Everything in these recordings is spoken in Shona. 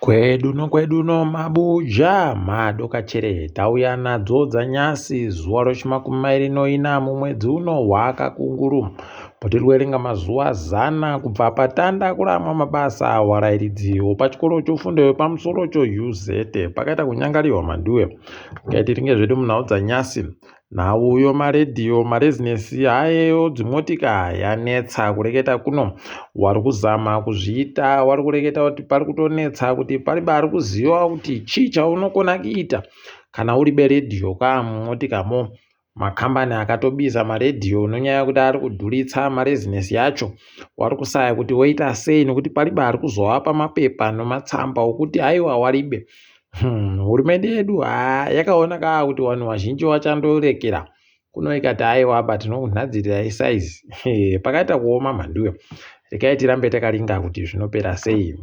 Kwedu nokwedu no mabuja madokachere tauya nadzo dzanyasi zuva rechimakumi mairi noina mumwedzi uno wakakunguru potiri kuverenga mazuva zana kubva patanda kuramwa mabasa warairidzi wopachikoro chofundo yepamusoro choUZ pakaita kunyangariwa mhanduwe ngaitiringe zvedu munhau dzanyasi Nhau yomaredhiyo marezinesi hayeyo dzimotika yanetsa kureketa kuno wari kuzama kuzviita wari kureketa kuti pari kutonetsa kuti pari bari kuziva kuti chii chaunokona kuita kana uri beredhiyo ka mumotikamo makambani akatobisa maredhiyo nonyaya yekuti ari kudhuritsa marezinesi yacho wari kusaya kuti woita sei nokuti paribe ari kuzovapa mapepa nomatsamba okuti aiwa waribe Hmm, hurumende yedu haa yakaona kaa kuti vanhu vazhinji vachandorekera kuno ikati aiwa apa tinokunhadzirirai saizi pakaita kuoma mhanduyo rekai tirambe takaringa kuti zvinopera sei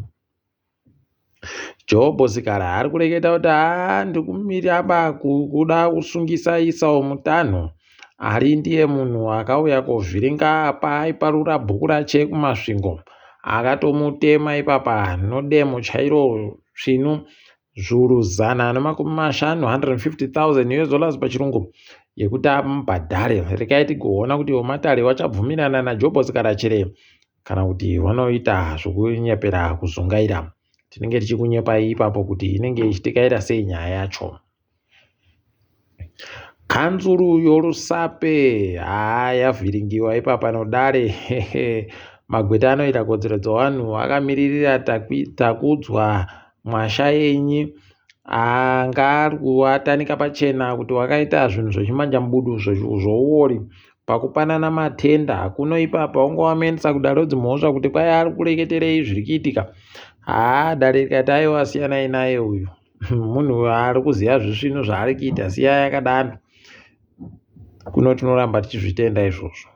Jobho Sikhala ari kureketa kuti haa ndikumiramba kuda kusungisa Isau Mutanho ari ndiye munhu akauya kovhiringa paaiparura bhuku rache kuMasvingo akatomutema ipapa nodemo chairo svinu zviuru 150, 150,000 US dollars pachirungu yekuti amubhadhare. Rekai tigoona kuti vematare vachabvumirana naJobho Sikarachere kana kuti vanoita zvekunyepera kuzungaira. Tinenge tichikunyepai ipapo kuti inenge ichitikaira sei nyaya yacho. Kanzuru yoRusape haa yavhiringiwa ipapa nodare magweta anoita kodzero dzevanhu akamiririra Takudzwa Mwashayenyi anga ari kuatanika pachena kuti wakaita zvinhu zvechimanjamubudu zvouori pakupanana matenda kuno ipapa wanga wamenisa kudare dzimhosva kuti kwai ari kureketerei zviri kuitika haa dare rikati aiwa siyanai naye uyu munhu ari kuziva zvisvinu zvaari kuita siyai akadaro kuno tinoramba tichizvitenda izvozvo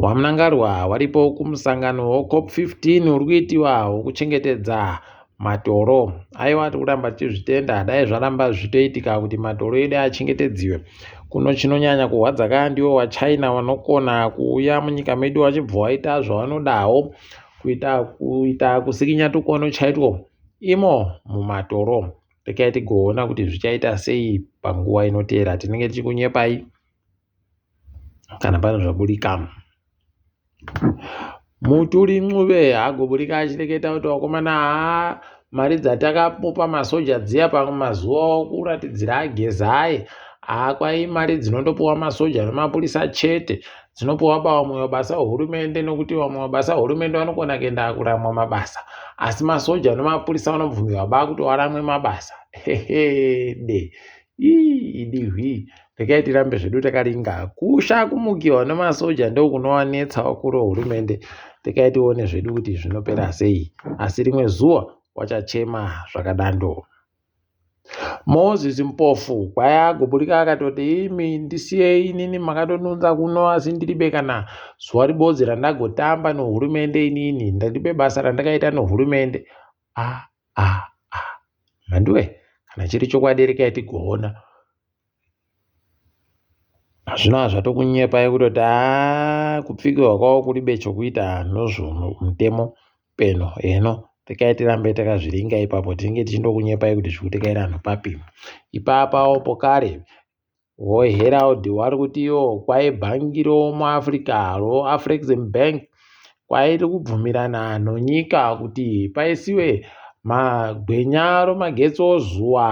wamunangarwa waripo kumusangano wecop 15 uri kuitiwa wekuchengetedza matoro aiwa tiri kuramba tichizvitenda dai zvaramba zvichitoitika kuti matoro edu achengetedziwe kuno chinonyanya kurwadza kaa ndiwo wachina vanokona kuuya munyika medu vachibva waita zvavanodawo kuita kuita kusikinya tukono chaitwo imo mumatoro rekai tigoona kuti zvichaita sei panguva inoteera tinenge tichikunyepai kana pane zvaburika mutuli ncube agoburika achireketa kuti vakomana haa mari dzatakapopa masoja dziya pamazuva okuratidzira agezai haa kwai mari dzinondopiwa masoja nemapurisa chete dzinopiwa pavamwe mabasa ehurumende nokuti vamwe mabasa ehurumende vanokona kuenda kuramwa mabasa asi masoja nemapurisa vanobvumirwa ba kuti waramwe mabasa hehede idihwi rekai tirambe zvedu takaringa kusha kumukiwa nemasoja ndokunovanetsa vakuru vehurumende rekai tione zvedu kuti zvinopera sei asi rimwe zuva wachachema zvakadando Moses Mpofu kwai agoburika akatoti imi ndisiyei inini makatonunza kuno asi ndiribe kana zuva ribodzi randagotamba nehurumende inini ndiribe basa randakaita nehurumende a a a mhanduwe kana chiri chokwadi rekai tigoona Zvino hazvatokunyepai kutoti haa kupfikirwa kwavo kuribe chokuita nozvomutemo peno heno rekai tirambe takazviringa ipapo tinenge tichindokunyepai kuti zvikuti anhu papi ipapawo pokare woherald wari kuti iwo kwai bhangi romuafrica roafrexim bank kwairi kubvumirana nonyika kuti paisiwe magwenya romagetsi ozuva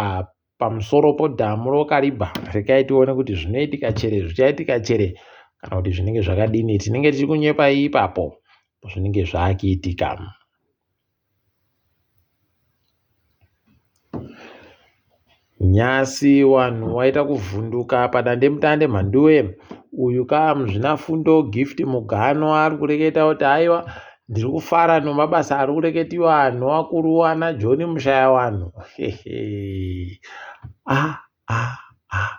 pamusoro podhamu roKariba. Rekai tione kuti zvinoitika chere zvichaitika chere kana kuti zvinenge zvakadini. Tinenge tichi kunyepai ipapo zvinenge zvakiitika. Nyasi wanhu waita kuvhunduka padandemutande mhanduwe uyu ka muzvinafundo Gift Mugano ari kureketa kuti aiwa Ndiri kufara nomabasa ari kureketiwa noakuru ana John Mushayawanhu. Ah, ah, ah.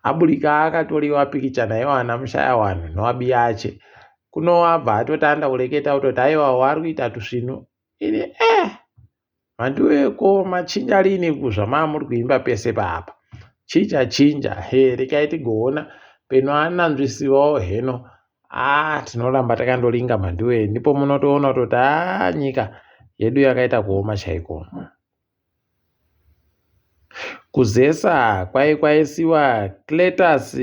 Aburika akatoriwa pikicha naiwo ana Mushayawanhu noabiyache. Kuno abva atotanda kureketa kutoti aiwa wari kuita tusvinu. Ini eh Mhanduwe ko machinja rini zvamamuri kuimba pese paapa chinja chinja he rekai tigoona peno ananzvisiwawo heno aa ah, tinoramba takandoringa mhanduwe ndipo munotoona kutoti aa ah, nyika Yedu yakaita kuoma chaiko. KuZesa kwai kwaisiwa Cletus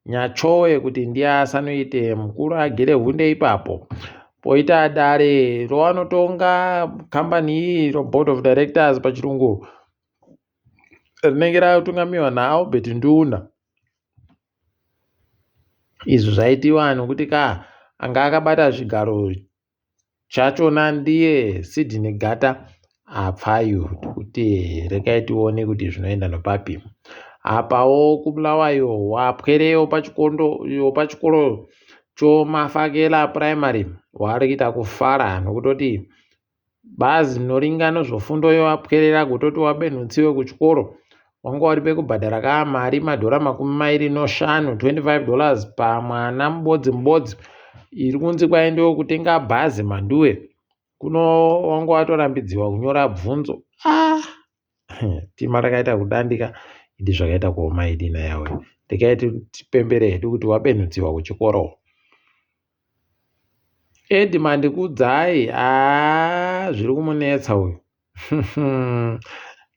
Nyachowe kuti ndiye asanoite mukuru agere hunde ipapo. Poita dare rowanotonga kambani iyi roBoard of Directors pachirungu rinenge ratungamiwa naAlbert Nduna. Izvi zvaitiwa nokuti ka anga akabata zvigaro Chachona ndiye Sydney Gata apfayu kuti regai tione kuti zvinoenda nopapi. Apawo kuBulawayo wapwerewo pachikondo pachikoro choMafakela Primary wari kuita kufara nokutoti bazi rinoringa nezvefundo yowapwerera kutoti wabenhutsiwe kuchikoro wanga wari pekubhadhara kaa mari madhora 25, 25 dollars pamwana mubodzi mubodzi iri kunzi kwaendewo kutenga bhazi mhanduwe kuno wanga watorambidziwa kunyora bvunzo ah tima rakaita kudandika idi zvakaita kuoma idi nayawe regai tipembere hedu kuti wabenhudziwa kuchikoro Ed Mandikudzai haa zviri kumunetsa uyu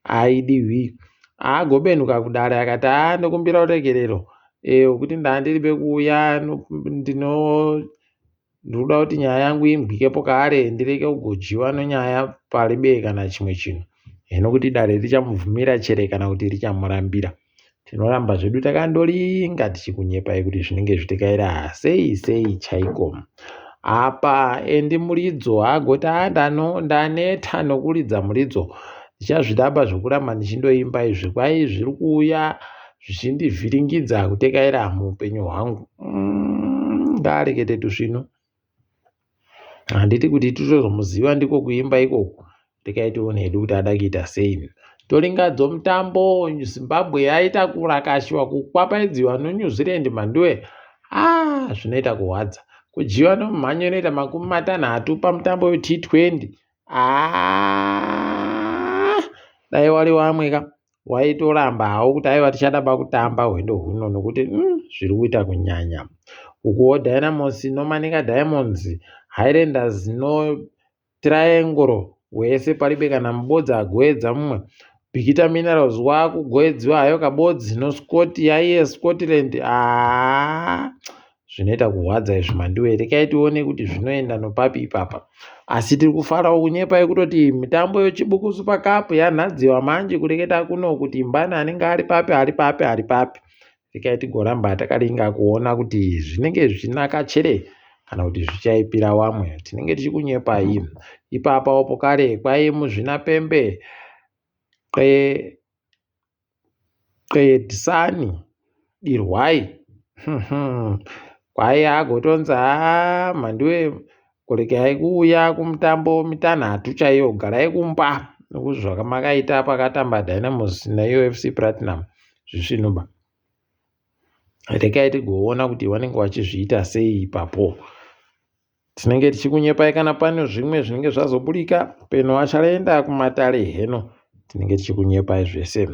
aidiwi agobenuka kudare akati haa ndokumbira ruregerero wekuti ndandiri pekuuya ndino ndikuda kuti nyaya yangu inzwikepo kare ndireke kugodyiwa nenyaya paribe kana chimwe chinhu hino kuti dare richamubvumira chere kana kuti richamurambira Tinoramba zvedu takandoringa tichikunyepai kuti zvinenge zvitikaira sei sei chaiko. Apa Andy Muridzo agoti andano ndaneta nokuridza muridzo ndichazviramba zvekuramba ndichindoimba izvi kwai zviri kuuya zvichindivhiringidza kutekaira muupenyu hwangu. Ngaarekete tusvinu. Handiti kuti titozomuziva ndiko kuimba ikoku rekai tione hedu kuti ada kuita sei toringadzo mutambo zimbabwe yaita kurakashiwa kukwapaidziwa nonew zealand mhanduwe ah zvinoita kuhwadza kudyiwa nomumhanyo inoita 30 pamutambo wet20 ah dai wari wamwe ka waitoramba hawo kuti aiwa tichada pakutamba hwendo huno nokuti zviri kuita kunyanya. Ukuwo Dynamos noManica Diamonds, Highlanders noTriangle wese paribe kana mubodzi agoedza mumwe. Bikita Minerals wakugoedziwa hayo kabodzi noScott yaiye Scotland haa Zvinoita kuhwadza izvi Mandiwe rekai tione kuti zvinoenda nopapi ipapa. Asi tiri kufarawo kunyepa yekutoti mitambo yeChibuku Super Cup yanhadziwa manje kureketa kuno kuti mbani anenge ari papi ari papi ari papi. Rekai tigoramba takaringa kuona kuti zvinenge zvichinaka chere kana kuti zvichaipira wamwe. Tinenge tichikunyepai. Ipapawo pokare kwai muzvinapembe qe Qedisani dirwai kwai agotonzi haa mhanduwe kuregai kuuya kumutambo mitanhatu chaiyo garai kumba nokuti zvakamakaita pakatamba Dynamos neUFC Platinum zvisvinuba regai tigoona kuti vanenge vachizviita sei ipapo. Tinenge tichikunyepai kana pane zvimwe zvinenge zvazoburika peno achaenda kumatare heno tinenge tichikunyepai zvese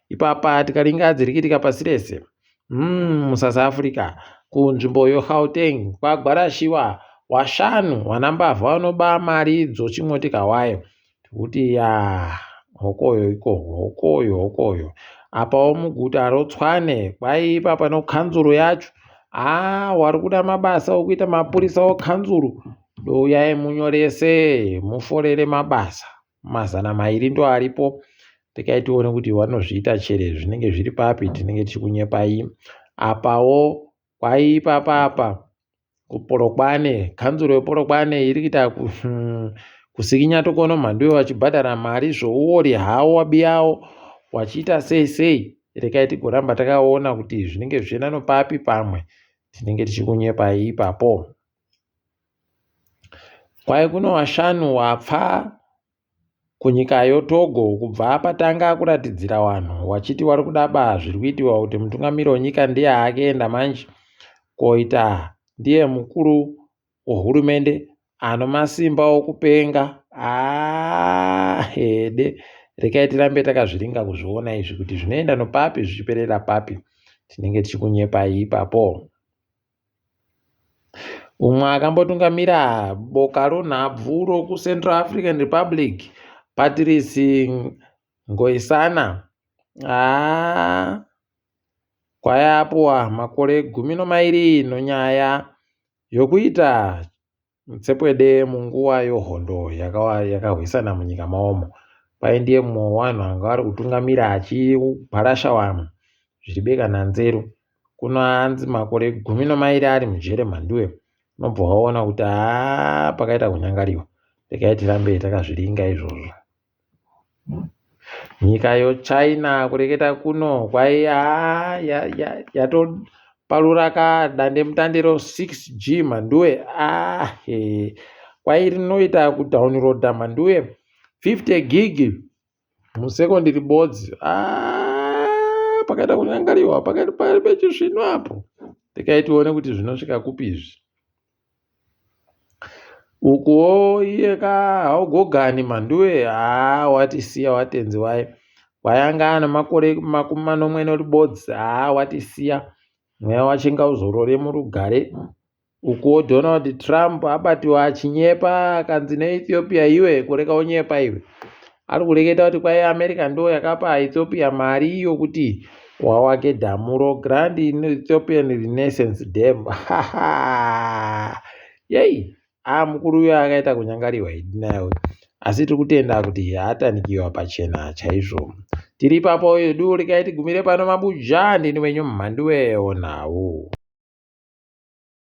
ipapa tikaringa dzirikitika pasi rese musouth africa kunzvimbo yegauteng kwagwarashiwa washanu wanambavha vanoba mari dzochimoti kawayo Tikuti yaa hokoyo ikoko hokoyo hokoyo. Apawo muguta roTshwane kwaipa pano kanzuru yacho haa wari kuda mabasa okuita mapurisa okanzuru douyai munyorese muforere mabasa 200 ndoaripo rekai tione kuti vanozviita chere zvinenge zviri papi tinenge tichikunyepai apawo kwaipa papa kuPolokwane kanzuro yePolokwane iri kuita kusikinya tokono mhanduwe vachibhadhara mari zvouori hawo wabiyawo wachiita sei sei rekai tigoramba takaona kuti zvinenge zvichienda nopapi pamwe tinenge tichikunyepai ipapo kwai kuno washanu wapfa Kunyika yoTogo kubva patanga kuratidzira wanhu wachiti wari kudaba zviri kuitiwa kuti mutungamiri wenyika ndiye akuenda manje koita ndiye mukuru wehurumende ano masimba okupenga haa hede rekai tirambe takazviringa kuzviona izvi kuti zvinoenda nopapi zvichiperera papi tinenge tichikunyepai ipapo. Umwe akambotungamira boka ronhabvu rokuCentral African Republic, Patrice Ngoisana, haa kwai apuwa makore 12 nonyaya yokuita mutsepwede munguva yohondo yakarwisana munyika mavomo. Kwai ndiye mumwe wevanhu vanga vari kutungamira achibvarasha vamwe zviri bekananzeru. Kuno hanzi makore 12 ari mujere mhanduwe. Unobva waona kuti haa pakaita kunyangariwa. Regai tirambe takazviringa izvozvo. Nyika yoChina kureketa kuno kwai haa yatoparura ka dandemutande ro 6G mhanduwe. Ah, kwai rinoita kudownloada mhanduwe 50 gig musekondi ribodzi. Ah, pakaita kunyangariwa pakaita pari pechisvinu apo. Regai tione kuti zvinosvika kupi izvi. Ukuwo iye ka haugogani mhanduwe haa watisiya watenzi waye kwayanga ane makore 70 neribodzi haa watisiya mweya wache ngauzorore murugare. Ukuwo Donald Trump abatiwa achinyepa akanzi neEthiopia iwe kureka unyepa iwe. Ari kureketa kuti kwai America ndo yakapa Ethiopia mari yokuti wawake dhamu ro Grand Ethiopian Renaissance Dam. Yei, ah mukuru uyo akaita kunyangariwa idi naye uyu. Asi tiri kutenda kuti atanikiwa pachena chaizvo. Tiri ipapo edu regai tigumire pano mabuja ndini wenyu mhanduwe onhau.